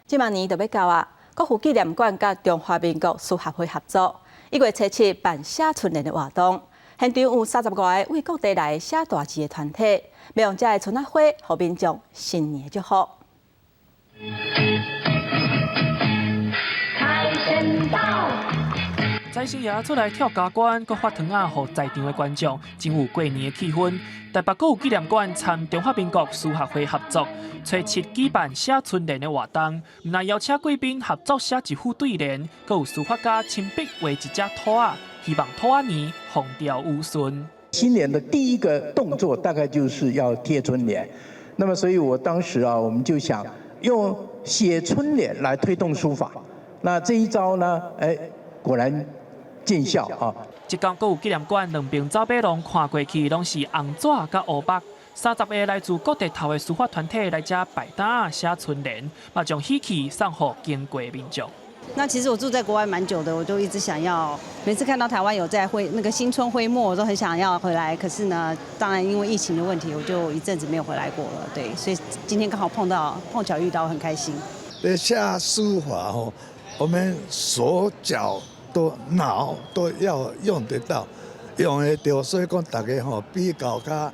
這馬年就欲到啊！國父紀念館佮中華民國書協會合作，1月初7辦寫春聯的活動，現場有35個為各地來寫大字的團體，欲用這个春仔花予民眾新年的祝福。財神到。財神爺出來跳加關，閣發糖仔予在場的觀眾，真有過年的氣氛。台北國父紀念館參中華民國書學會合作，初七舉辦寫春聯的活動，毋但邀請貴賓合作寫一副對聯，閣有書法家親筆畫一隻兔仔，希望兔仔年風調雨順。新年的第一個動作大概就是要貼春聯，那麼所以我當時啊，我們就想用寫春聯來推動書法，那這一招呢，哎，果然見效啊！這工國父紀念館兩邊走馬廊看過去，攏是紅紙佮烏目。30個來自各地頭的書法團體來遮擺擔寫春聯，嘛將喜氣送予經過民眾。那其實我住在國外蠻久的，我就一直想要，每次看到台灣有在揮那個新春揮墨，我都很想要回來。可是呢，當然因為疫情的問題，我就一陣子沒有回來過了。對，所以今天剛好碰到，碰巧遇到，很開心。寫書法吼，我們手腳都腦都要用得到，用得著，所以講逐家吼比較較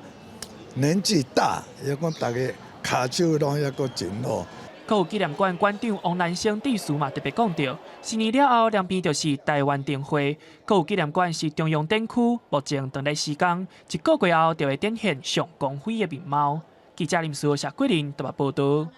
年紀大，也講逐家跤手攏猶閣真好。國父紀念館館長王南生致辭嘛特別講著，新年了後兩邊就是台灣燈會。國父紀念館是中央展區，目前當咧施工，一個月後就會展現上光輝的面貌。記者林書謝桂林台北報道。